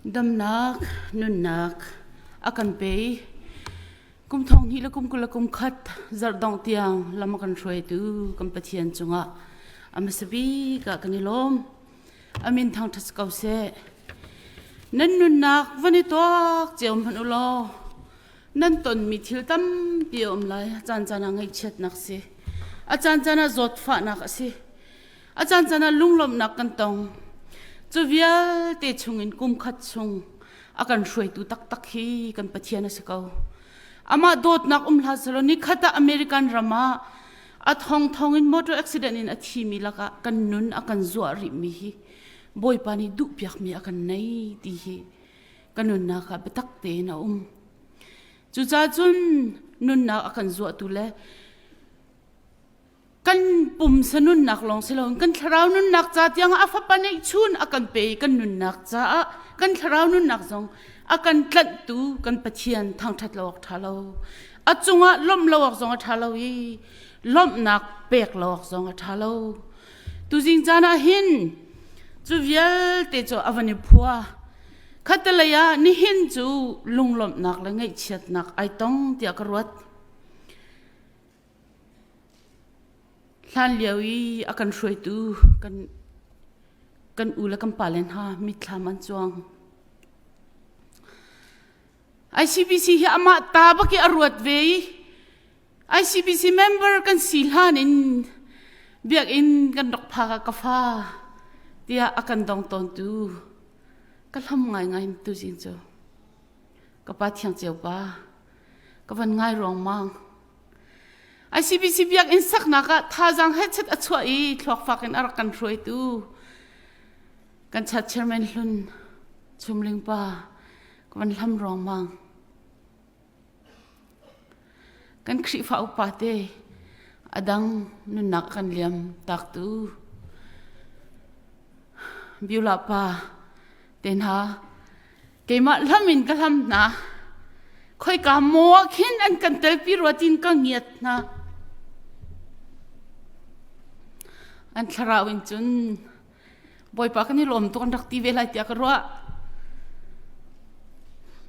Damnak, nunnak a kan pe i kum thong hnih le kum 20 le kum khat zarh dongh tiang lam a kan hruaitu kan Pathian cungah a hmasa bik ah kan i lawm. A min thangṭhat si ko seh. Nan nunnak van i tuak cio hmanh u law nan tonmi thil tampi a um lai. A caancaan ah ngaihchiatnak si. A caancaan ah zawtfahnak a si. A caancaan ah lunglawmhnak kan tong. Cu vialte chungin kum khat chung a kan hruaitu taktak hi kan Pathian a si ko. Amah dawtnak um hlah selaw nikhat ah American ram ah a thongthong in motor accident in a thimi lakah kan nun a kan zuah rihmi hi Bawipa nih duhpiakmi a kan nei ti hi ka nunnak ah biatak tein a um. Cucaah cun nunnak a kan zuahtu le kan pumsa nunnak lawng si loin kan thlarau nunnak ca tiang a fapa neihchun a kan pe i kan nunnak caah kan thlarau nunnak zong a kan tlanhtu kan Pathian thangṭhat lo awk ṭha lo. A cungah lawmh lo awk zong a ṭha lo i lawmhnak pek lo awk zong a ṭha lo. Tuzing caan ah hin cu vialte cu a van i phua. Khattelei ah nihin cu lunglawmhnak le ngaihchiatnak ai tong tiah ka ruat. Hlan lio i a kan hruaitu kan kan u le kan pale hna mitthlam an cuang. ICBC hi amah ta bak i a ruat ve i ICBC member kan si hlan in biakinn kan rak phak ah ka fa tiah a kan dong tawntu ka hlam ngaingai tuzing cu. Ka pa thiang ceu pa ka van ngai ruangmang. ICBC biakinn saknak ah thazaang hetchet a chuah i thluakfak in a rak kan hruaitu kan chat chairman hlun Chumling pa ka van hlam ruangmang. Kan Khrihfa upa te a dang nunnak kan liam taktu Beulah pa te hna Keimah hlam in ka hlam hna. Khoika maw ah khin an kan telpi rua tin ka ngiat hna. An thlarau in cun Bawipa kan i lawm tuk an rak ti ve lai tiah ka ruah.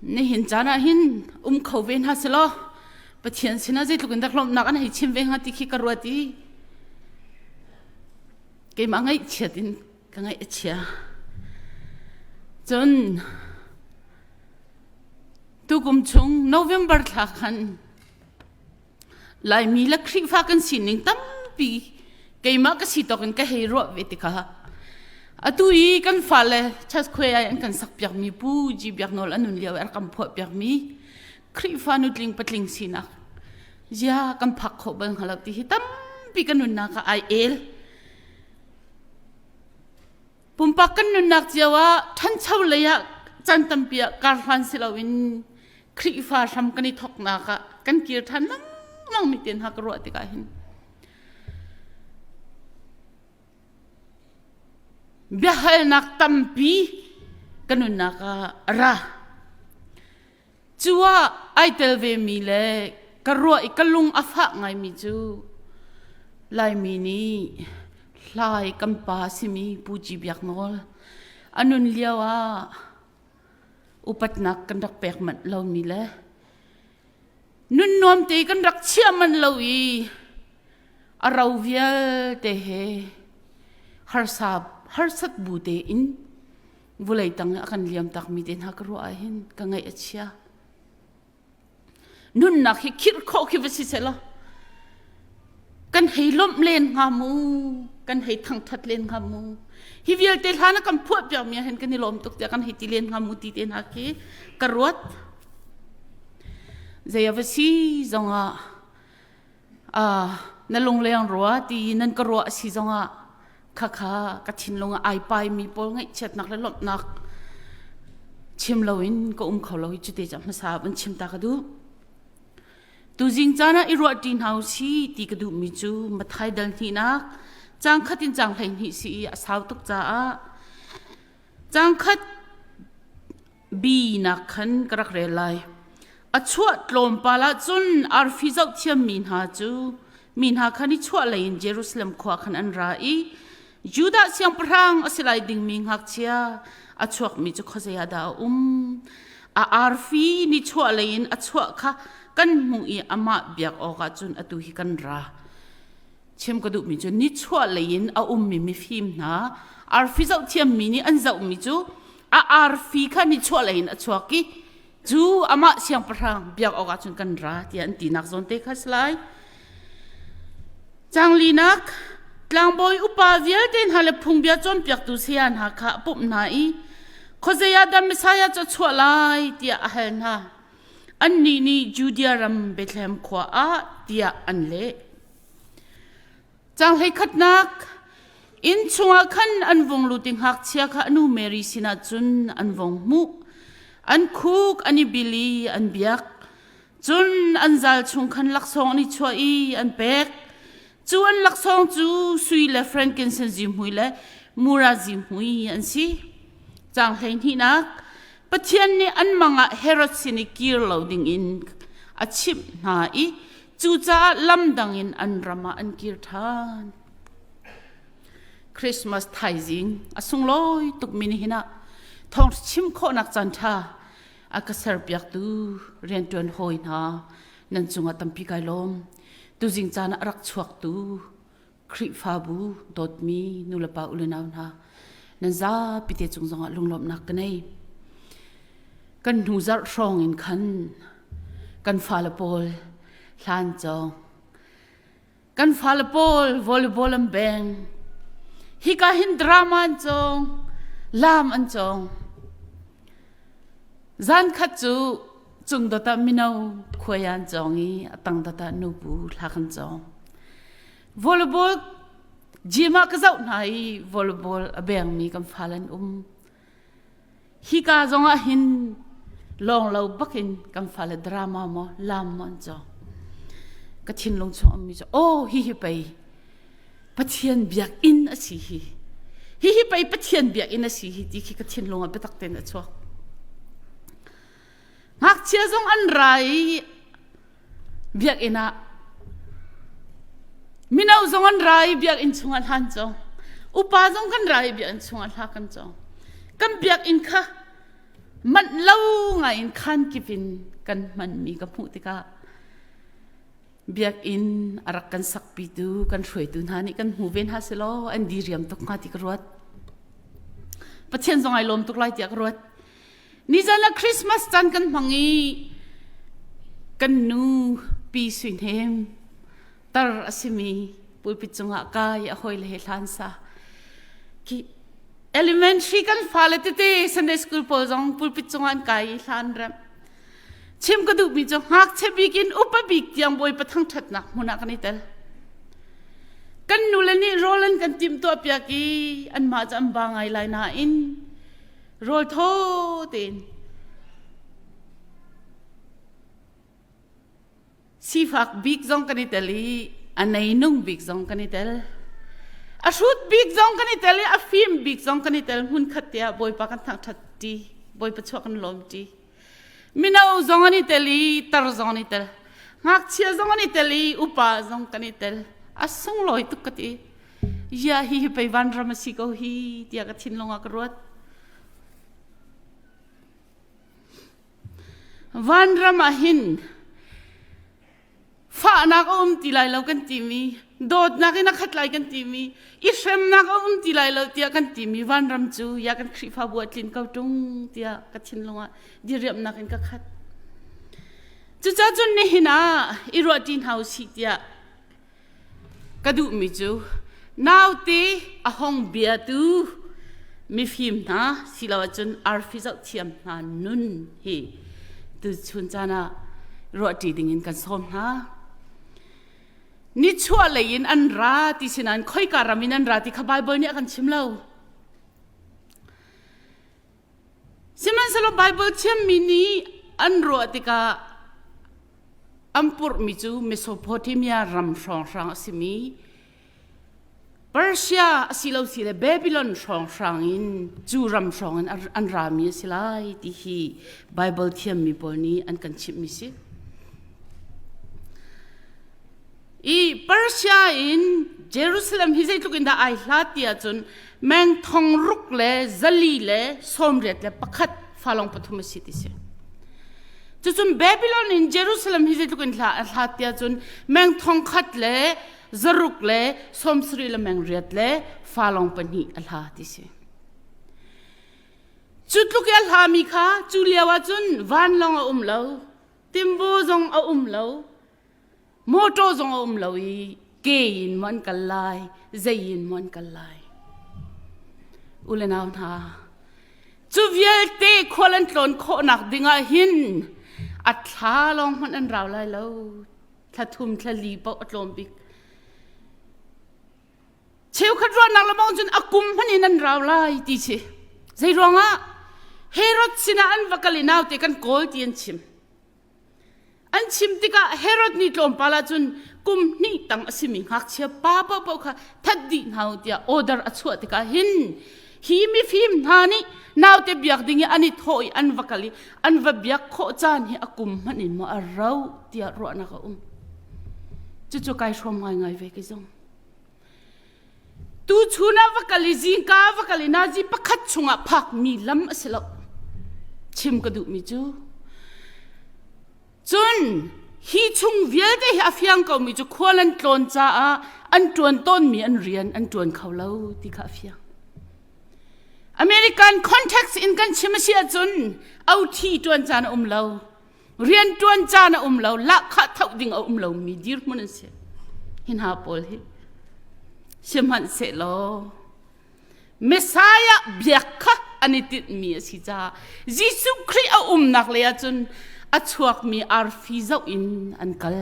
Nihin caan ah hin um kho ve hna selaw Pathian sinah zeitluk in dak lawmhnak an hei chim ve hnga ti khi ka ruat i keimah ngaihchiat in ka ngaih a chia. Cun tukum chung November thla khan Laimi le Khrihfa kan sining tampi keimah ka si tawk in ka hei ruah ve tikah atu i kan fale church khuai ai an kan sak piakmi Pu G Biak Nawl an nun lio i a rak kan phuah piakmi Khrihfa nutling patling sinak zia kan phak khawh bal hnga lo ti hi tampi ka nunnak ah ai el. Pumpak kan nunnak cio ah ṭhancho lei ah caan tampi ah karhlan si loin Khrihfa hram kan i thawknak ah kan kir ṭhan lengmang mi te hna ka ruah tikah hin biahalnak tampi ka nunnak ah a ra. Cu ah ai tel vemi le ka ruah i ka lung a fah ngaimi cu Laimi nih hlai kan pa simi Pu Ci Biak Nawl a nun lio ah upatnak kan rak pek manh lomi le nun nuam te kan rak chiah manh lo i a ro vialte he harsa harsat bu tein vulei tang a kan liam takmi te hna ka ruah ah hin ka ngaih a chia nunnak hi khirh khawh khi va si selaw kan hei lawmh len hnga mu kan hei thangthat len hnga mu hi vialte hlan a kan phuah piak mi ah hin kan i lawm tuk tiah kan hei ti len hnga mu ti te hna khi ka ruat zei a va si zongah na lungleng rua ti nan ka ruah si zongah Khakha ka thinlung ah ai paimi pawl ngaihchiatnak le lawmhnak chim loin ka um kho lo i cute cah hmasa van chim ta ka duh. Tuzing caan ah i ruahṭi hna u si ti ka duhmi cu Mathai dal hnihnak caang khat in caang 12 si i a sau tuk caah caang khat B nak khan ka rak rel lai. A chuah tlawmpal ah cun arfi zohthiammi hna cu mi hna khan i chuah lei in Jerusalem khua khan an ra i. Judah siangpahrang a si lai dingmi ngakchia a chuakmi cu khuazei ah dah a um? A arfi nichuah lei in a chuah kha kan hmuh i amah biak awkah cun atu hi kan ra. Chim ka duhmi cu nichuah lei in a ummi mifim hna arfi zoh thiammi nih an zohmi cu a arfi kha nichuah lei in a chuak i cu amah siangpahrang biak awkah cun kan ra tiah an tinak zawn te kha si lai. Canglinak tlangbawi upa vialte hna le phungbia cawnpiaktu saya hna kha a pumh hna i khuazei ah dah Messiah cu a chuah lai tiah a hal hna. Annih nih Judea ram Bethlehem khua ah tiah an leh. Canghlei khatnak inn chungah khan an vung lut i ngakchia kha a nu Mary sinah cun an vung hmuh. An khuk an i bil i an biak. Cun an zal chung khan laksawng an i chuah i an pek. Cu an laksawng cu sui le frankincense zihmui le mura zihmui an si. Caang hleihnihnak Pathian nih an mang ah Herod sin i kir lo dingin a chimh hna i cucaah lam dang in an ram ah an kir ṭhan. Christmas thaizing a sunglawi tukmi nihin ah thawng chim khawhnak caanṭha a ka serpiaktu rianṭuan hawi hna nan cungah tampi kai lawm. Tuzing caan ah a rak chuaktu Khrihfabu dawtmi nulepa ulenau hna nan zapi te cung zongah lunglawmhnak ka nei. Kan hnu zarh hrawng in khan kan fale pawl hlan cawng kan fale pawl volleyball an beng hika hin drama an cawng lam an cawng zan khat cu cung dot ah mino khuai an cawng i a tang dot ah nubu hla kan cawng Volleyball gym ah ka zoh hna i volleyball a bengmi kan fale an um. Hika zong ah hin lawng lo bakin kan fale drama maw lam maw an cawng. Ka thinlung chung ummi cu oh hihi pei Pathian biakinn a si hi. Hihi pei Pathian biakinn a si hi ti khi ka thinlung ah biatak tein a chuak. Ngakchia zong an ra i biakinn ah mino zong an ra i biakinn chungah hlan cawng upa zong kan ra i biakinn chungah hla kan cawng kan biakinn kha manh lo ngai in khan kip in kan hmanmi ka hmuh tikah biakinn a rak kan sakpitu kan hruaitu hna nih kan hmu ve hna selaw an diriam tuk hnga ti ka ruat Pathian zong ai lawm tuk lai tiah ka ruat Nizan ah Christmas caan kan hmang i kan nu Pi Sui Hnem tar a simi pulpit cungah kai a hawile he hlan sa. Khi elementary kan fale tete Sunday school pawl zong pulpit cungah an kai i hlan rem. Chim ka duhmi cu ngakchia bik in upa bik tiang Bawipa thangṭhatnak hmun ah kan i tel. Kan nule nih rawl an kan timhtuah piak i anmah cu an ba ngai lai nain rawl thaw tein sifak bik zong kan i tel i a neinung bik zong kan i tel a hrut bik zong kan i tel i a fim bik zong kan i tel hmun khat te ah bawipa kan thangṭhat ṭi bawipa chuah kan lawm ṭi mino zong an i tel i tar zong an i tel ngakchia zong an i tel i upa zong kan i tel a sunglawi tuk ka ti Ya hi hi pei vanram a si ko hi tiah ka thinlung ah ka ruat. Vanram ah hin fahnak a um ti lai lo kan timi, dawtnak in a khat lai kan timi, i hremnak a um ti lai lo tiah kan timi vanram cu ya kan Khrihfabu ah tlin ko ṭung tiah ka thinlung ah diriamhnak in ka khat. Cucaah cun nihin ah i ruahṭi hna usih tiah Ka duhmi cu naute a hong biatu mifim hna silo ahcun arfi zohthiam hna nun hi tuchun caan ah ruahṭi dingin kan sawm hna. Nichuah lei in an ra ti sinain khoika ram in an ra ti kha Baibal nih a kan chim lo. Sihmanhsehlaw Baibal thiammi nih an ruah tikah An purhmi cu Mesopotamia ram hrawnghrang a simi Persia asilo si le Babylon hrawnghrang in cu ram hrawng in an rami a si lai ti hi Bible thiammi pawl nih an kan chimhmi si. I Persia in Jerusalem hi zeitluk in dah ai hlat ti ahcun meng thong ruk le zali le sawmriat le pakhat falong pathum a si ti si. Cucun Babylon in Jerusalem hi zeitluk in hla a hlat ti ahcun meng thong khat le zaruk le sawmsarih le meng riat le falong pahnih a hla ti si. Cu tluk i a hlami kha cu lio ahcun vanlawng a um lo, timbo zong a um lo, Motor zong a um lo i ke in maw an kal lai, zei in maw an kal lai. U le nau hna, cu vialte khual an tlawn khawhnak dingah hin a thla lawng hmanh an rau lai lo. Thla thum, thla li paoh a tlawm bik. Cheukhat ruahnak le bang cun a kum hmanh in an rau lai ti si. Zei ruangah Herod sinah an va kal i naute kan kawl ti an chim. An chim tikah Herod nih tlawmpal ah cun kum hnih tang a simi ngakchia pa paohpaoh kha that dih hna u tiah order a chuah tikah hin hi mifim hna nih naute biak ding i an i thawh i an va kal i an va biak khawh caan hi a kum hmanh in maw a rauh tiah ruahnak a um. Cucu kai hrawm ngaingai ve kei zong. Tuchun ah va kal i zingka ah va kal i nazi pakhat chungah phakmi lam a si lo. Chim ka duhmi cu. Cun hi chung vialte hi a fiang komi cu khual an tlawn caah an ṭuan tawnmi an rian an ṭuan kho lo ti kha a fiang. American context in kan chim a si ahcun OT ṭuan caan a um lo. Rianṭuan caan a um lo, lahkhah thoh ding a um lomi dirhmun an si. Hi hna pawl hi sihmanhsehlaw Messiah biak kha an i tinhmi a si caah Jesuh Khrih a umnak lei ahcun a chuakmi arfi zoh in an kal.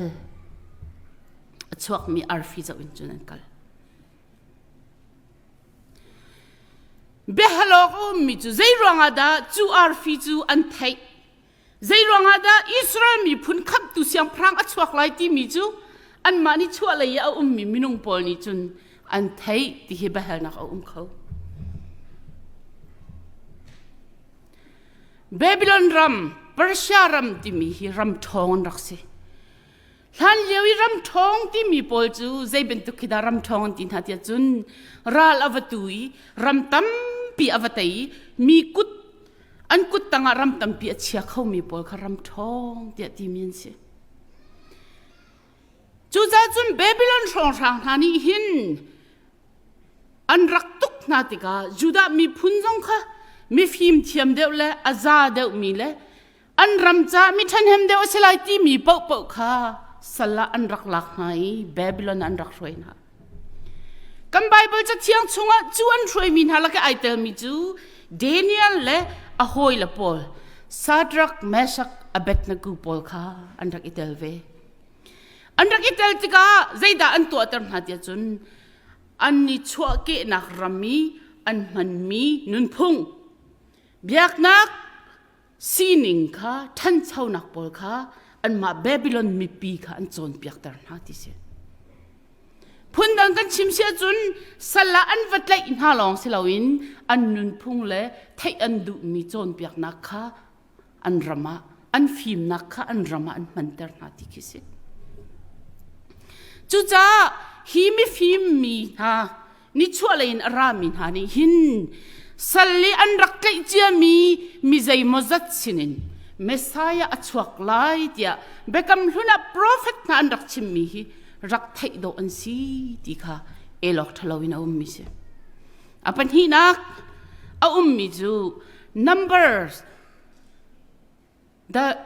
A chuakmi arfi zoh in cun an kal. Biahalawk a ummi cu zei ruangah dah cu arfi cu an theih? Zeiruangah dah Israel miphun khamhtu siangpahrang a chuak lai timi cu anmah nih chuahlei i a ummi minung pawl nih cun an theih ti hi biahalnak a um kho. Babylon ram, Persia ram timi hi ram ṭhawng an rak si. Hlan lio i ram ṭhawng timi pawl cu zei bantuk khi dah ram ṭhawng an ti hna tiah cun ral a va tu i ram tampi a va tei i mi kut an kut tangah ram tampi a chia khomi pawl kha ram ṭhawng tiah timi an si. Cucaah cun Babylon hrawnghrang hna nih hin an rak tuk hna tikah Judah miphun zong kha mifim thiam deuh le a za deuhmi le an ram caah mi ṭhahnem deuh a si lai timi paohpaoh kha sal ah an rak lak hna i Babylon ah an rak hruai hna. Kan Baibal Cathiang chungah cu an hruaimi hna lak i ai telmi cu Daniel le a hawile pawl Shadrach, Meshach, Abednego pawl kha an rak i tel ve. An rak i tel tikah zeidah an tuahter hna tiah cun an i chuahkehnak ram i an hmanmi nunphung, biaknak, sining kha ṭhanchonak pawl kha anmah Babylon mipi kha an cawnpiakter hna ti si. Phundang kan chim si ahcun sal ah an va tlaih hna lawng si loin an nunphung le theih an duhmi cawnpiaknak kha an ram ah an fimnak kha an ram ah an hmanter hna ti khi si. Cucaah hi mifim mi hna nichuahlei in a rami hna nih hin sal i an rak tlaih ciami mi zeimawzat sinin Messiah a chuak lai tiah Biakam Hlun ah profet hna an rak chimmi hi rak theih dawh an si ti kha elawk ṭhalo in a ummi si. A pahnihnak a ummi cu Numbers Dal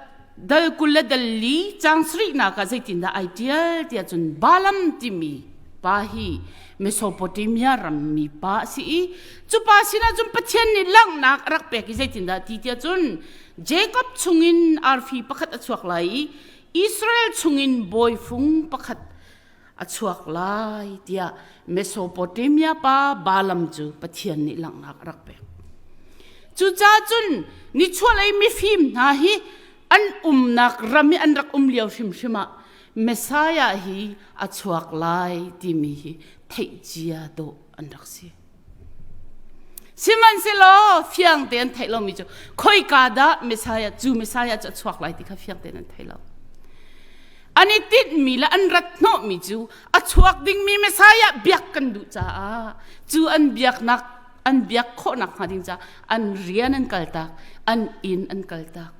20 le dal li caang sarihnak ah zeitindah ai ṭial tiah cun Balaam timi pa hi Mesopotamia rammi pa a si i cu pa sinah cun Pathian nih langhnak a rak pek i zeitindah ti tiah cun Jacob chungin arfi pakhat a chuak lai i Israel chungin bawifung pakhat a chuak lai tiah Mesopotamia pa Balaam cu Pathian nih langhnak a rak pek. Cucaah cun nichuahlei mifim hna hi an umnak ram i an rak um lio hrimhrim ah Messiah hi a chuak lai timi hi theih cia dawh an rak si. Sihmanhsehlaw fiang te an theih lomi cu khoika dah Messiah cu Messiah cu a chuak lai ti kha fiang tein an thei lo. An i tinhmi le an rat hnawhmi cu a chuak dingmi Messiah biak kan duh caah cu an biaknak an biak khawhnak hnga ding caah an rian an kaltak, an inn an kaltak.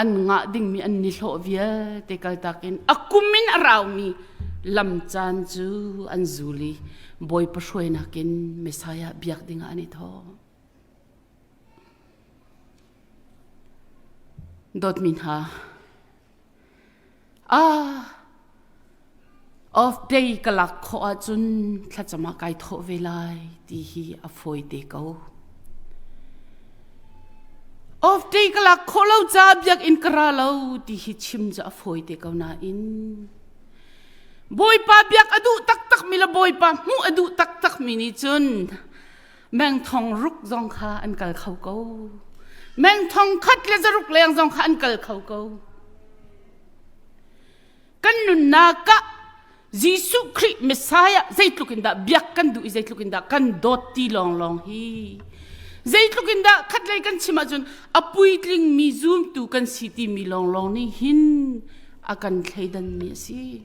An ngah dingmi an nihlawh vialte kaltak in a kum in a raumi lam caan cu an zul i Bawipa hruainak in Messiah biak dingah an i thawh. Dawtmi hna, ah off day ka lak khawh ahcun thlacam ah kai thawh ve lai ti hi a fawi te ko. Off day ka lak khawh lo caah biakinn ka ra lo ti hi chim cu a fawi te ko nain Bawipa biak a duh taktakmi le Bawipa hmuh a duh taktakmi nih cun Meng thong ruk zong kha an kal kho ko. Meng thong khat le zaruk leng zong kha an kal kho ko. Kan nunnak ah Jesuh Khrih Messiah zeitluk in dah biak kan duh i zeitluk in dah kan dawt ti lawnglawng hi zeitluk in dah khatlei kan chim ahcun a puitlingmi zumtu kan si timi lawnglawng nih hin a kan thleidanmi a si.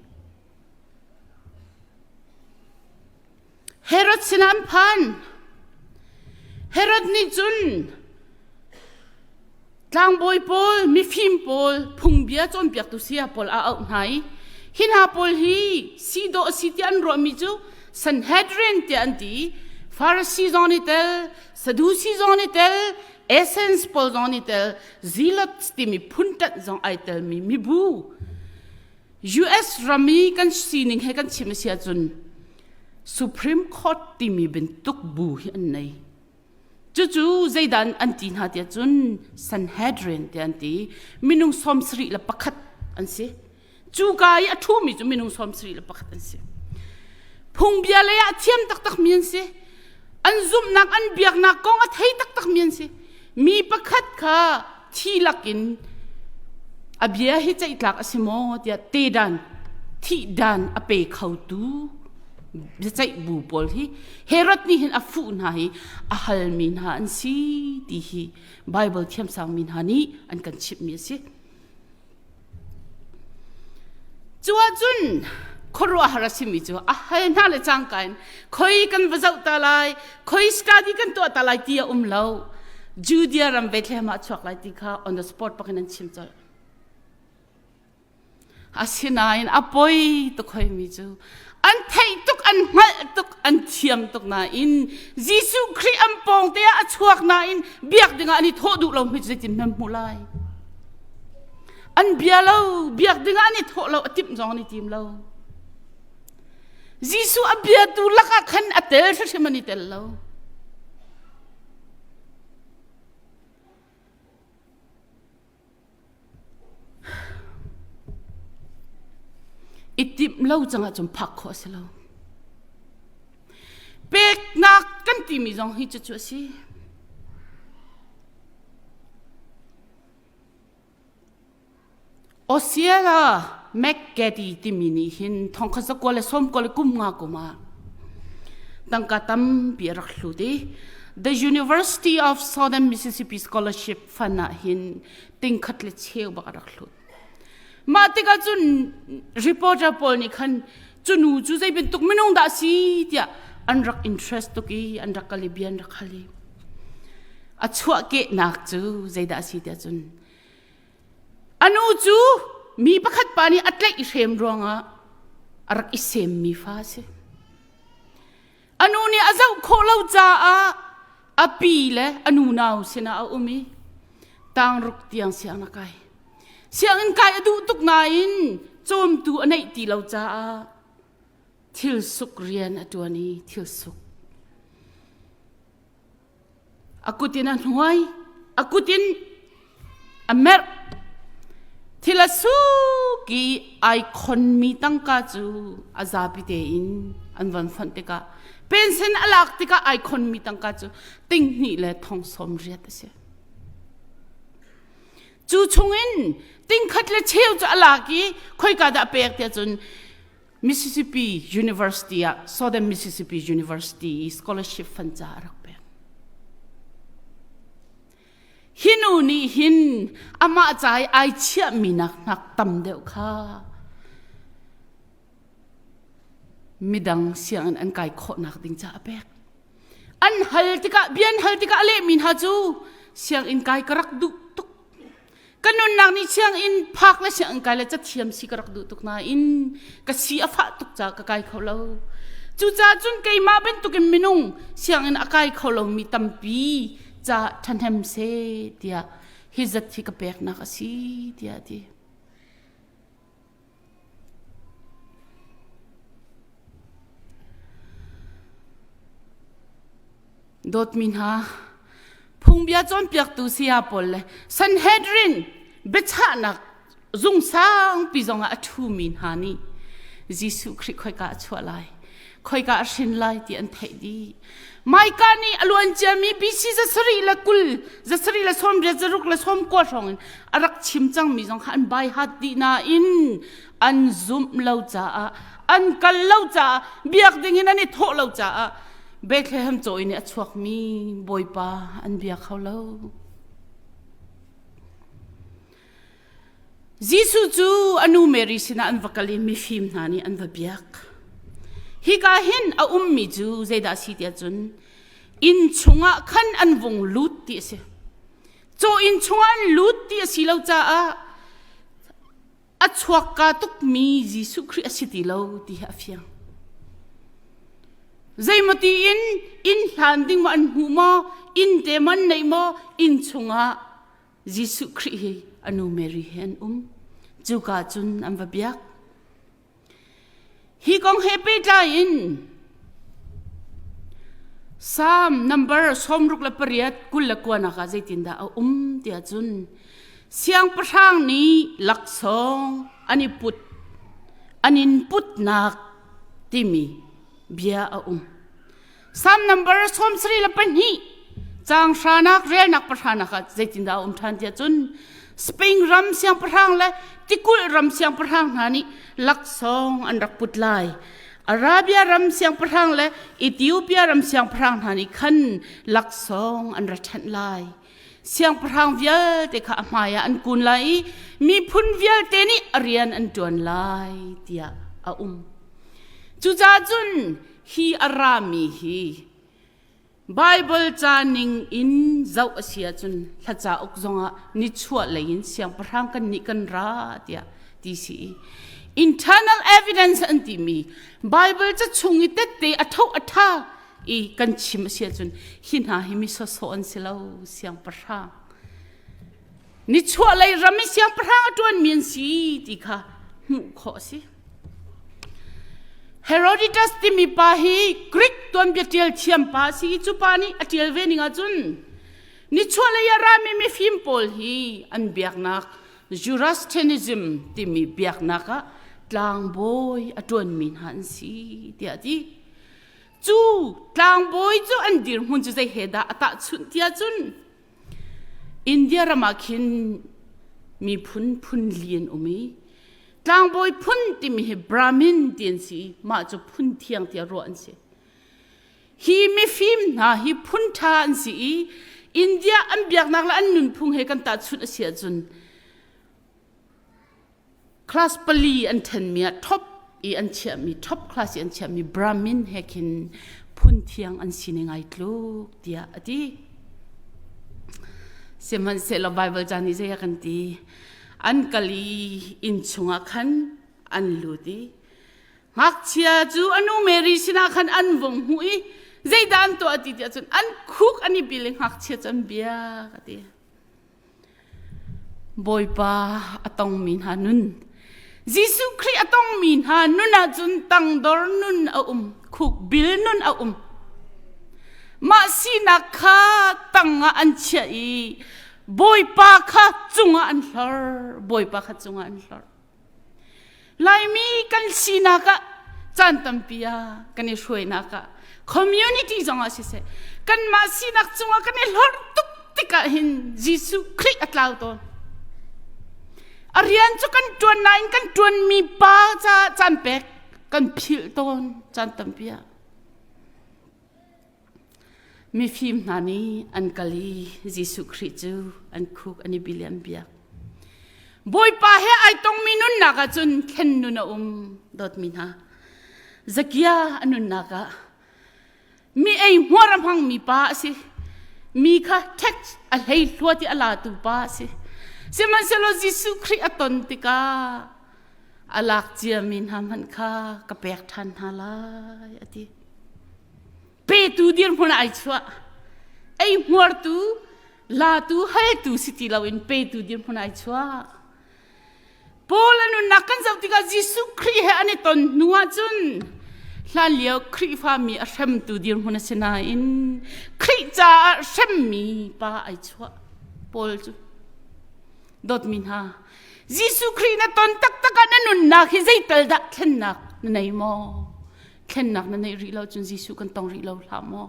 Herod sinah an phan. Herod nih cun tlangbawi pawl, mifim pawl, phungbia cawnpiaktu saya pawl a auh hna i hi hna pawl hi si dawh a si tiah an ruahmi cu Sanhedrin tiah an ti i Pharisee zong nih tel, Sadusi zong nih tel, Essenes pawl zong nih tel, Zealots timi phunṭanh zong ai telmi mibu US ram i kan sining he kan chim a si ahcun Supreme Court timi bantuk bu hi an nei. Cucu zeidah an ti hna tiah cun Sanhedrin tiah an ti. Minung 71 an si. Cuka i a ṭhumi cu minung 71 an si. Phungbia lei ah thiam taktakmi an si. An zumhnak, an biaknak kong a thei taktakmi an si. Mi pakhat kha thi lakin a bia hi ceihtlak a si maw tiah tedan thihdan a pe khotu biaceih bu pawl hi Herod nih hin a fuh hna hi a halmi hna an si ti hi Bible thiamsangmi hna nih an kan chimhmi a si. Cu ahcun khuaruahhar a simi cu a hal hna le cangka in khoi kan va zoh ta lai, khoi study kan tuah ta lai ti a um lo. Judea ram Bethlehem ah a chuak lai ti kha on the spot pakin an chim colh. Asinain a poi tuk hoimi cu an theih tuk, an hngalh tuk, an thiam tuk nain Jesuh Khrih an pawng te ah a chuak nain biak dingah an i thawh duh lo mi cu zeitin hmanh hmuh lai. An bia lo, biak dingah an i thawh lo, a timh zong an i tim lo. Jesuh a biatu lakah khan a tel hrimhrim an i tel lo. I timh lo cang ahcun phak khawh a si lo. Peknak kan timi zong hi cucu a si. Osceola McGetty timi nih hin thongkhat zakua le sawmkua le kum nga kum ah tangka tampi a rak hlut i The University of Southern Mississippi Scholarship Fund ah hin tingkhat le cheu bak a rak hlut. Mah tikah cun reporter pawl nih khan cu nu cu zei bantuk minung dah si tiah an rak interest tuk i an rak kal i bia an rak hal i a chuahkehnak cu zeidah a si tiah cun A nu cu mi pakhat pa nih a tlaih i hrem ruangah a rak i semmi fa a si. A nu nih a zoh khawh lo caah a pi le a nu nau sinah a um i tangruk tiang sianginn a kai. Sianginn kai a duh tuk nain cawmtu a neih ti lo caah thil suk rian a ṭuan i thil suk. A kut in a hnuai, a kut in a merh. Thil a suk i ai khonmi tangka cu a zapi tein an von fonh tikah pension a lak tikah ai khonmi tangka cu tinghnih le thong sawm riat a si. Cu chungin tingkhat le cheu cu a lak i khoika dah a pek tiah cun Mississippi University ah Southern Mississippi University i scholarship fund ca a rak pek. Hi nu nu nih hin amah ca i ai chiahmi nak hnak tam deuh kha midang sianginn an kai khawhnak ding ca a pek. An hal tikah bia an hal tikah a lehmi hna cu sianginn kai ka rak duh tuk. Ka nunnak nih sianginn phak le sianginn kai le cathiam si ka rak duh tuk nain ka si a fah tuk caah ka kai kho lo. Cucaah cun keimah bantukin minung sianginn a kai kho lomi tampi ca ṭhahnem seh tiah hi zat hi ka peknak a si tiah a ti. Dawtmi hna, phungbia cawnpiaktu saya pawl le Sanhedrin biachahnak zung sangpi zongah a ṭhumi hna nih Jesuh Khrih khoika a chuah lai, khoika a hrin lai ti an theih dih. Maika nih a luan ciami BC zasarih le 20, zasarih le 80, zaruk le 90 hrawng in a rak chim cangmi zong kha an bai hat dih nain an zumh lo caah an kal lo caah biak ding in an i thawh lo caah Bethlehem caw in a chuakmi Bawipa an bia kho lo. Jesuh cu a nu Mary sinah an va kal i mifim hna nih an va biak. Hika hin a ummi cu zeidah a si tiah cun inn chungah khan an vung lut ti a si. Caw inn chungah an lut ti a si lo caah a chuakka tukmi Jesuh Khrih a si ti lo ti hi a fiang. Zeimaw tiin inn hlan ding maw an hmuh maw, inn te maw an neih maw, inn chungah Jesuh Khrih hi a nu Mary he an um. Cuka cun an va biak. Hi kong he pehtlai in Psalm number 68 29 ah zeitindah a um tiah cun siangpahrang nih laksawng an i put an in putnak timi bia a um. Psalm number 72 caang hranak relnak pahranak ah zeitindah a um ṭhan tiah cun Spain ram siangpahrang le tikulh ram siangpahrang hna nih laksawng an rak put lai. Arabia ram siangpahrang le Ethiopia ram siangpahrang hna nih khan laksawng an ra ṭhenh lai. Siangpahrang vialte kha a hmaiah an kun lai i miphun vialte nih a rian an ṭuan lai tiah a um. Cucaah cun hi a rami hi Baibal ca ning in zoh a si ahcun hla cauk zongah nichuah lei in siangpahrang kan nih kan ra tiah ti si i internal evidence an timi Baibal ca chung i tette a tho a tha i kan chim a si ahcun hi hna hi mi sawsawh an si lo siangpahrang nichuahlei ram i siangpahrang a ṭuanmi an si ti kha hmuh khawh a si. Herodotus timi pa hi Greek tuanbia ṭial thiam pa a si i cu pa nih a ṭial ve ning ahcun nichuahlei ah rami mifim pawl hi an biaknak Zoroastrianism timi biaknak ah tlangbawi a ṭuanmi hna an si tiah a ti. Cu tlangbawi cu an dirhmun cu zei he dah a tahchunh tiah cun India ram ah khin miphun phun li an um i tlangbawi phun timi hi Brahmin ti an si i mah cu phun thiang tiah ruah an si. Hi mifim hna hi phun ṭha an si i India an biaknak le an nunphung he kan tahchunh a si ahcun Class pali an ṭhenmi ah top i an chiahmi top class i an chiahmi Brahmin he khin phun thiang an sining ai tluk tiah a ti. Sihmanhsehlaw Baibal ca nih zei a kan ti? An kal i inn chungah khan an lut i ngakchia cu a nu Mary sinah khan an vung hmuh i zeidah an tuah ti tiah cun an khuk an i bil i ngakchia cu an biak a ti. Bawipa a tongmi hna nun Jesuh Khrih a tongmi hna nun ahcun tangdor nun a um khukbil nun a um mah sinak kha tangah an chiah i Bawipa kha cungah an hlor Bawipa kha cungah an hlor Laimi kan sinak ah caan tampi ah kan i hruainak ah community zongah siseh kanmah sinak cungah kan i hlorh tuk tikah hin Jesuh Khrih a tlau tawn. A rian cu kan ṭuan nain kan ṭuanmi pa caah caan pek kan philh tawn caan tampi ah. Mifim hna nih an kal i Jesuh Khrih cu an khuk an i bil i an biak. Bawipa he ai tongmi nunnak ah cun thlen nun a um dawtmi hna. Zakia a nunnak ah mi ei hmuar a hmangmi pa a si. Mi kha tax a hlei hluat i a latu pa a si. Sihmanhsehlaw Jesuh Khrih a ton tikah a lak ciami hna hmanh kha ka pek ṭhan hna lai a ti. Petu dirhmun ah ai chuah. Ei hmuartu, latu, haltu si ti loin petu dirhmun ah ai chuah. Paul a nunnak kan zoh tikah Jesuh Khrih he an i ton hnu ahcun hlanlio Khrihfami a hremtu dirhmun a si nain Khrih caah hremmi pa ai chuah Paul cu. Dawtmi hna, Jesuh Khrih na ton taktak ah na nunnak hi zeital dah thlennak na nei maw? Thlennak na neih rih lo cun Jesuh kan tong rih lo hlah maw?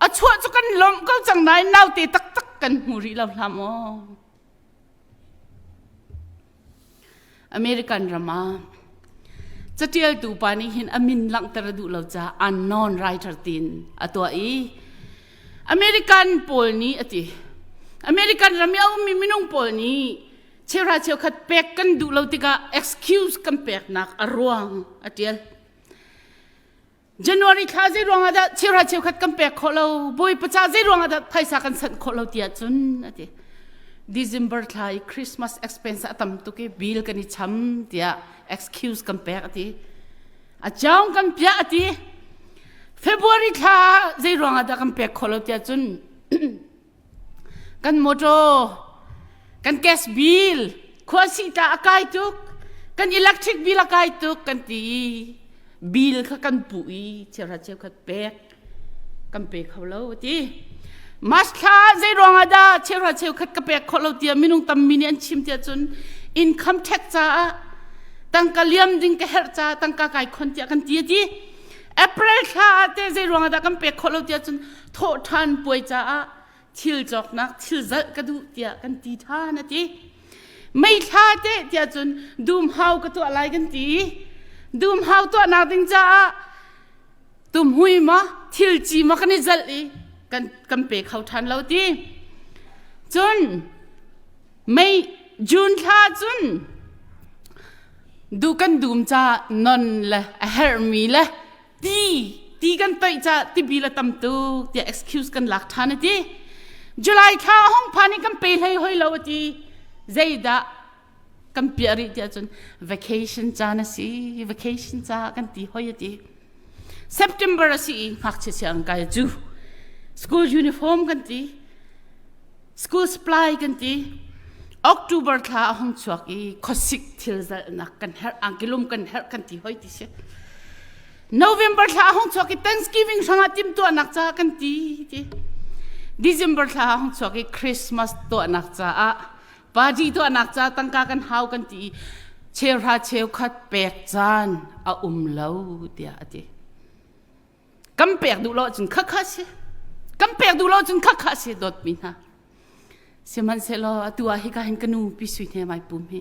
A chuah cu kan lawmh ko cang nain naute taktak kan hmu rih lo hlah maw? American ram ah catialtu pa nih hin a min langhter a duh lo caah unknown writer tiin a tuah i American pawl nih a ti. American ram i a ummi minung pawl nih cheuhra cheukhat pek kan duh lo tikah excuse kan peknak a ruang a tial. January thla zei ruangah dah cheuhra cheukhat kan pek khawh lo Bawipa ca zei ruangah dah phaisa kan sanh khawh lo tiah cun a ti. December thla i Christmas expense a tam tuk i bill kan i cham tiah excuse kan pek a ti. A caung kan piah a ti. February thla zei ruangah dah kan pek khawh lo tiah cun kan motor kan gas bill khuasih tla a kai tuk kan electric bill a kai tuk kan ti i bill kha kan puh i cheuhra cheukhat pek kan pe kho lo a ti March thla zei ruangah dah cheuhra cheukhat ka pek khawh lo tiah minung tammi nih an chim tiah cun income tax caah tangka liam ding ka herh caah tangka kai khon tiah kan ti a ti April thla ah te zei ruangah dah kan pek khawh lo tiah cun thawhṭhan puai caah thil cawknak thil zalh ka duh tiah kan ti ṭhan a ti. Meithla te tiah cun dumhau ka tuah lai kan ti. Dumhau tuahnak ding caah tumhui ma thil ci ma kan i zalh i kan kan pe kho ṭhan lo ti. Cun mei June thla cun du kan dum ca non le a herhmi le ti ti kan toih ca tibil a tam tuk tiah excuse kan lak ṭhan a ti July thla a hung phan i kan pe hlei hoi lo a ti zeidah kan piah rih tiah cun vacation caan a si vacation ca kan ti hoi a ti September a si i ngakchia siang kai cu school uniform kan ti School supply kan ti. October thla a hung chuak i khuasik thil zalhnak kan herh, angkilum kan herh kan ti hoi ti si. November thla a hung chuak i Thanksgiving hrangah timhtuahnak caah kan ti ti. December thla a hung chuak i Christmas tuahnak caah party tuahnak caah tangka kan hau kan ti i cheuhra cheukhat pek caan a um lo tiah a ti. Kan pek duh lo ahcun khakha si. Kan pek duh lo ahcun khakha si dawtmi hna. Sihmanhsehlaw atu ah hika hin ka nu pi sui hne mai pum hi.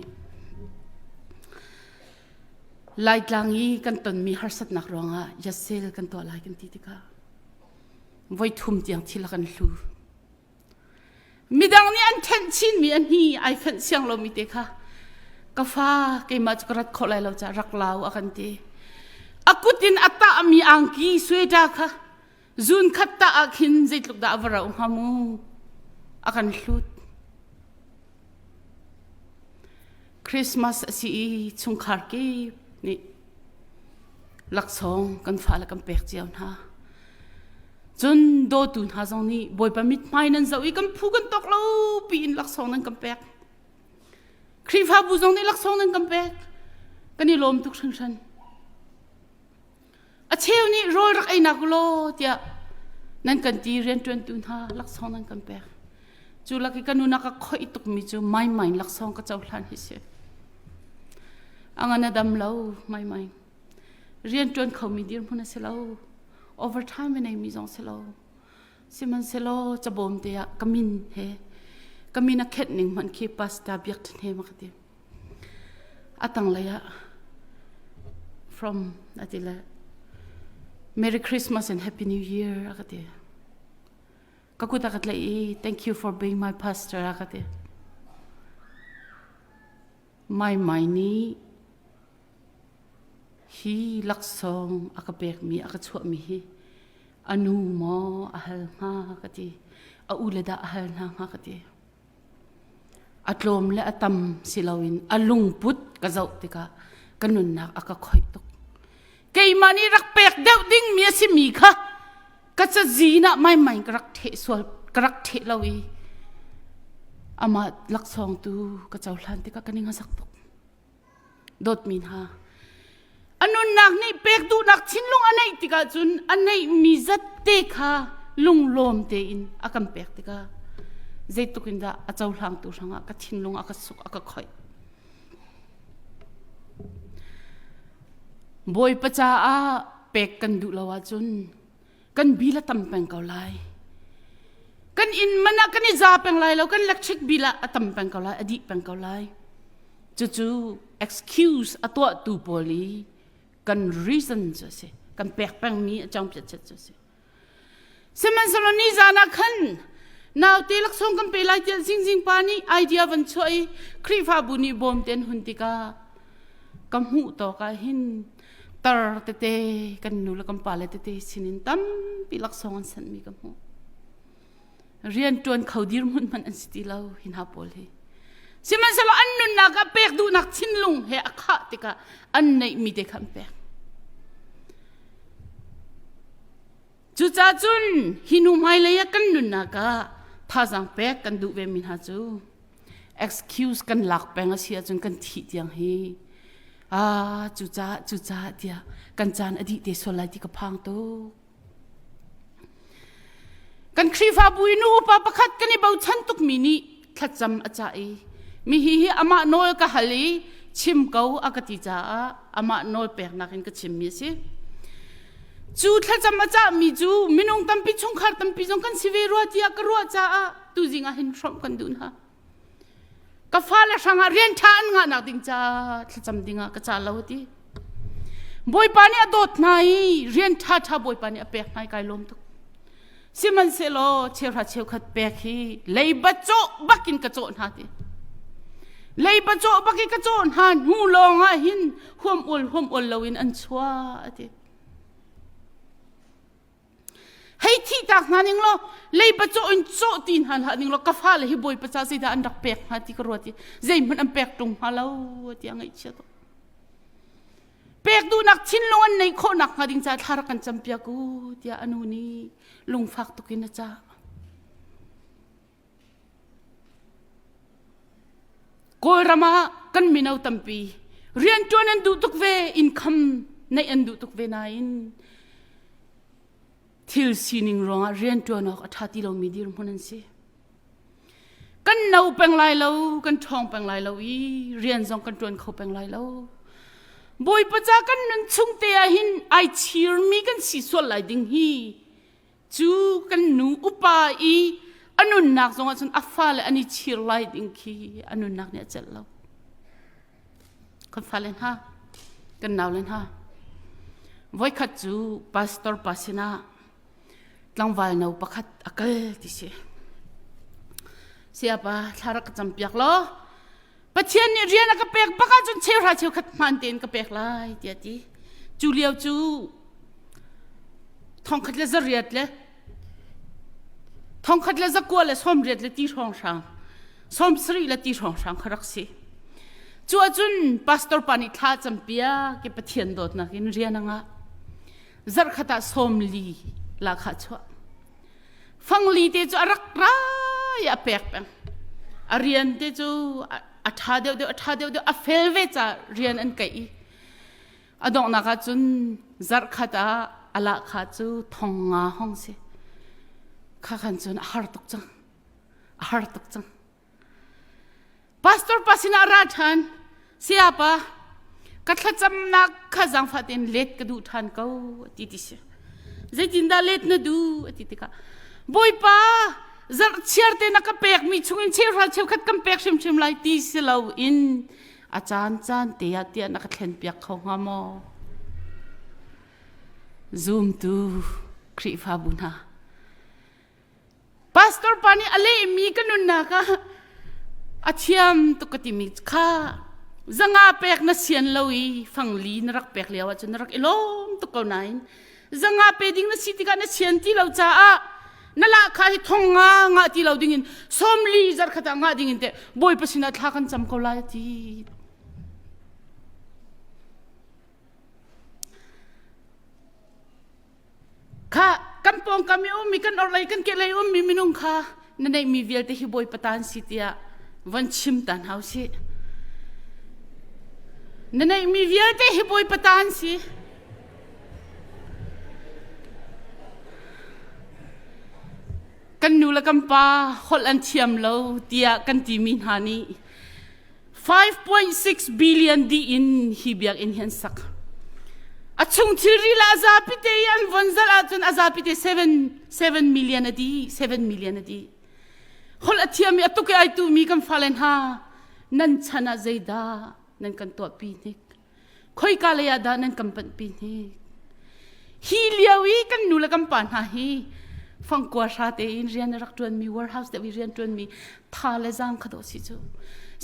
Laitlang i kan tonmi harsatnak ruangah yasel kan tuah lai kan ti tikah voi thum tiang thil a kan hlu. Midang nih an ṭhenh chinmi a hni ai fenh siang lomi te kha ka fa keimah cu ka rat khawh lai lo caah rak lau a kan ti. A kut in a tahmi angki sweater kha zun khat tah ah khin zeitluk dah a va rauh hnga mu a kan hlut. Christmas a si i chungkhar kip nih laksawng kan fale kan pek cio hna. Cun dawtu hna zong nih Bawipa mithmai nan zoh i kan phu kan tawk lo piin laksawng nan kan pek. Khrihfabu zong nih laksawng nan kan pek. Kan i lawm tuk hringhran. A cheu nih rawl rak einak law tiah nan kan ti rianṭuantu hna laksawng nan kan pek. Cu lak i ka nunak a khoih tukmi cu maimai laksawng ka cohlan hi si. A ngan a dam lo maimai. Rianṭuan khomi dirhmun a si lo. Overtime a neimi zong si lo. Sihmanhsehlaw cabawm te ah ka min he ka min a khenh ning hmanh khi pastor Biak Ṭha Hnem a ka ti. A tanglei ah from a ti le Merry Christmas and Happy New Year a ka ti. Ka kut a ka tlaih i thank you for being my pastor a ka ti. Mai Mai nih hi laksawng a ka pekmi a ka chuahmi hi a nu maw a hal hnga ka ti a u le dah a hal hna hnga ka ti a tlawm le a tam si loin a lungput ka zoh tikah ka nunnak a ka khoih tuk keimah nih rak pek deuh dingmi a simi kha ka cazin ah maimai ka rak theh sual ka rak theh lo i amah laksawng tu ka cohlan tikah ka ning a sak tuk dawtmi hna a nunnak nih pek duhnak thinlung a neih tikah cun a neihmi zat te kha lunglawm tein a kan pek tikah zeitluk in dah a cohlangtu hrangah ka thinlung a ka suk a ka khoih Bawipa caah pek kan duh lo ahcun kan bil a tam peng ko lai. Kan inn man ah kan i za peng lai lo, kan electric bill ah a tam peng ko lai, a dih peng ko lai. Cucu excuse a tuahtu pawl i kan reason cu a si. Kan pek pengmi a cawngpiat chet cu a si. Sihmanhsehlaw nizan ah khan naute laksawng kan pe lai tiah zingzing pa nih idea van chuah i Khrihfabu nih bawm te an hun tikah ka hmuh tawk ah hin tar tete kan nu le kan pa le tete sinin tampi laksawng an sanhmi ka hmuh. Rian ṭuan kho dirhmun hmanh an si ti lo hi hna pawl hi. Sihmanhsehlaw an nunnak ah pek duhnak thinlung he a khah tikah an neihmi te kha an pek. Cucaah cun hi hnu hmailei ah kan nunnak ah thazaang pek kan duh ve mi hna cu excuse kan lak peng a si ahcun kan thih tiang hi ah cucaah cucaah tiah kan caan a dih te sual lai ti ka phang tuk. Kan Khrihfabu i nu upa pakhat kan i bochan tukmi nih thlacam a cah i mi hi hi amah nawl ka hal i chim ko a ka ti caah amah nawl peknak in ka chimmi a si. Cu thlacam a cahmi cu minung tampi chungkhar tampi zong kan si ve rua tiah ka ruah caah tuzing ah hin hrawmh kan duh hna. Ka fale hrangah rian ṭha an ngahnak ding ca thlacam dingah ka ca lo a ti. Bawipa nih a dawt hna i rian ṭha ṭha Bawipa nih a pek hna i kai lawm tuk. Sihmanhsehlaw cheuhra cheukhat pek hi leiba cawh bakin ka cawh hna ti. Leiba cawh bak i ka cawh hna hnu lawng ah hin huam ul huam ul loin an chuah a ti. Hei thih tak hna ning law leiba cawh in cawh ti hna hlah ning law ka fale hi Bawipa ca zeidah an rak pek hnga ti ka ruat i zeihmanh an pek ṭung hnga lo tiah ngaihchia tuk. Pek duhnak thinlung an neih khawh nak hnga ding ca thla rak kan campiak u tiah a nu nih lungfak tuk in a cah. Kawlram ah kan mino tampi rianṭuan an duh tuk ve, income neih an duh tuk ve nain thil sining ruangah rianṭuan awk a ṭha ti lomi dirhmun an si. Kan no peng lai lo, kan ṭhawng peng lai lo i rian zong kan ṭuan kho peng lai lo. Bawipa ca kan nun chung te ah hin ai chirmi kan si sual lai ding hi cu kan nu upa i a nunnak zongah cun a fale an i chir lai ding khi a nunnak nih a celh lo. Kan fale hna, kan naule hna, voikhat cu pastor pa sinah tlangval no pakhat a kal ti si. Sayapa thla rak ka campiak law Pathian nih rian a ka pek bak ahcun cheuhra cheukhat hmaan tein ka pek lai tiah ti. Cu lio cu thongkhat le zariat le thongkhat le zakua le sawmriat le ti hrawnghrang sawmsarih le ti hrawnghrang kha rak si. Cu ahcun pastor pa nih thla campiak i Pathian dawtnak in rian a ngah. Zarhkhat ah sawmli lahkhah chuah. Fangli te cu a rak ra i a pek peng. A rian te cu a ṭha deuhdeuh a ṭha deuhdeuh a fel ve ca rian an keih i a donghnak ah cun zarhkhat ah a lahkhah cu thong nga hong si. Kha khan cun a har tuk cang. A har tuk cang. Pastor pa sinah ra ṭhan. Sayapa, ka thlacamnak kha zaangfah tein let ka duh ṭhan ko ti ti si. Zeitindah let na duh a ti tikah Bawipa zarh chiar te na ka pekmi chungin cheuhra cheukhat kan pek hrimhrim lai ti si loin a caan caan te ah tiah na ka thlen piak kho hnga maw? Zumtu Khrihfabu hna. Pastor pa nih a lehmi ka nunnak ah a thiam tuk ka timi kha zanga pek na sian lo i fangli na rak pek lio ahcun na rak i lawm tuk ko nain zanga pe ding na si tikah na sian ti lo caah na lahkhah hi thong nga ngah ti lo dingin sawmli zarkhat ah ngah dingin teh Bawipa sinah thla kan cam ko lai a ti. Kha kan pawngkam i ummi kan orhlei kan kehlei ummi minung kha na neihmi vialte hi Bawipa ta an si tiah von chim ta hna usih. Na neihmi vialte hi Bawipa ta an si. Kan nu le kan pa holh an thiam lo tiah kan timi hna nih 5.6 billion dih in hi biakinn hi an sak. A chung thilri le a zapi te i an von zalh ahcun a zapi te 7 7 million a dih 7 million a dih. Holh a thiam i a tuk i ai tumi kan fale hna nan chan ah zeidah nan kan tuahpi hnik? Khoika lei ah dah nan kan panhpi hnik? Hi lio i kan nu le kan pa hna hi fangkua hra tein rian a rak ṭuanmi warehouse deuh i rian ṭuanmi tha le zaang kha dawh si cu.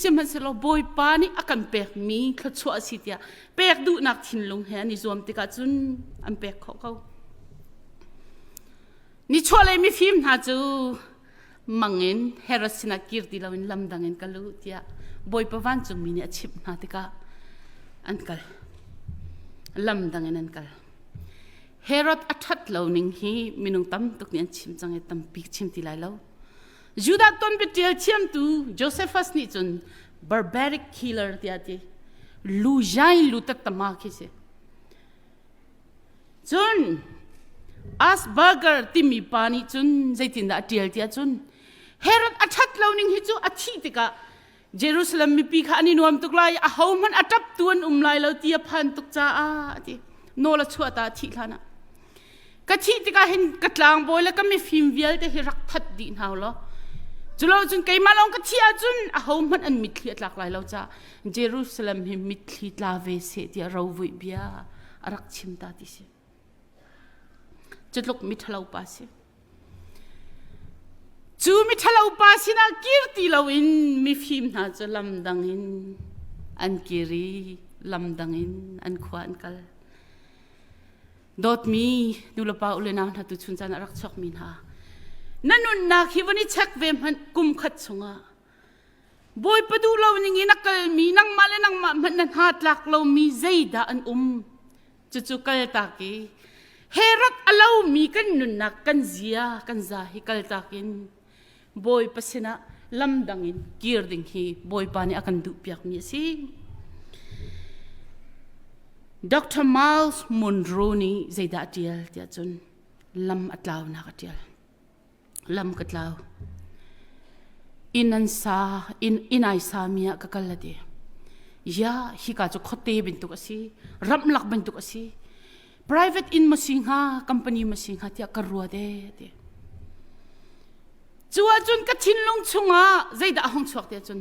Sihmanhsehlaw Bawipa nih a kan pekmi thluachuah a si tiah pek duhnak thinlung he an i zuam tikah cun an pek khawh ko. Nichuahlei mifim hna cu mang in Herod sinah kir ti loin lam dang in kal u tiah Bawipa vancungmi nih a chimh hna tikah an kal. Lam dang in an kal. Herod a ṭhat lo ning hi minung tam tuk nih an chim cang i tampi chim ti lai lo. Judah tuanbia thiamtu Josephus nih cun barbaric killer tiah a ti. Lu jai lu tattama khi si. Cun Asperger timi pa nih cun zeitindah a ṭial tiah cun Herod a ṭhat lo ning hi cu a thih tikah Jerusalem mipi kha an i nuam tuk lai ahohmanh a ṭaptu an um lai lo ti a phan tuk caah a ti. Nawl a chuah ta a thih hlan ah. Ka thih tikah hin ka tlangbawi le ka mifim vialte hi rak that dih hna law culo cun keimah lawng ka thih ahcun ahohmanh an mitthli a tlak lai lo caah Jerusalem hi mitthli tla ve seh tiah rovuih bia a rak chim ta ti si. Cutluk miṭhalo pa si. Cu miṭhalo pa sinah kir ti loin mifim hna cu lam dang in an kir i lam dang in an khua an kal. Dawtmi nulepa u le nau hna tu chun caan a rak chuakmi hna na nunnak hi van i check ve hmanh kum khat chungah Bawipa duh lo ning in a kalmi nangmah le nangmah hmanh na hna tlak lomi zeidah an um? Cucu kaltak i Herod a lomi kan nunnak kan zia kan za hi kaltak in Bawipa sinah lamdang in kir ding hi Bawipa nih a kan duhpiakmi a si. Dr. Miles Monroe nih zeidah a ṭial tiah cun lam a tlaunak a ṭial. Lam ka tlau. Inn an sa, inn, inn ai sa mi ah ka kal a ti. Ya, hika cu khuate bantuk a si, ramlak bantuk a si. Private inn ma si hnga, company ma si hnga tiah ka ruat e ti. Cu ahcun ka thinlung chungah zeidah a hung chuak ti ahcun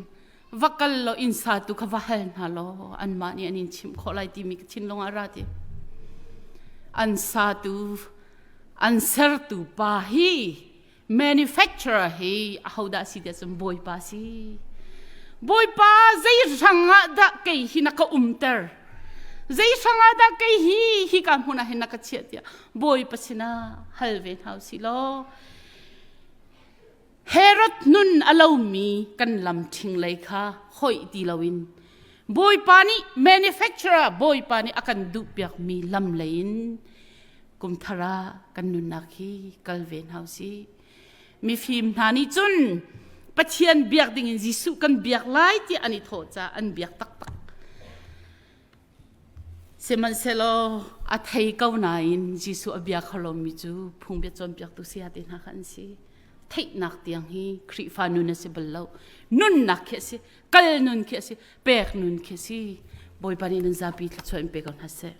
va kal law inn satu kha va hal hna law anmah nih an in chimh khawh lai timi ka thinlung ah a ra ti. An satu an sertu pa hi manufacturer hi ahodah si tiah cun Bawipa si. Bawipa zei hrang ah dah kei hi na ka umter? Zei hrang ah dah kei hi hika hmun ah hin na ka chiah tiah Bawipa sinah hal ve hna usih law Herod nun a lomi kan lam ṭhing lei kha hoih ti loin Bawipa nih manufacturer Bawipa nih a kan duhpiakmi lam lei in kumthar ah kan nunnak hi kal ve hna usih. Mifim hna nih cun Pathian biak dingin Jesuh kan biak lai tiah an i thawh caah an biak taktak. Sihmanhsehlaw a thei ko nain Jesuh a bia kho lomi cu phungbia cawnpiaktu saya te hna kha an si. Theihnak tiang hi Khrihfa nun a si bal lo. Nunnak khi a si, kal nun khi a si, pek nun khi a si. Bawipa nih nan zapi thluachuah in pe ko hna seh.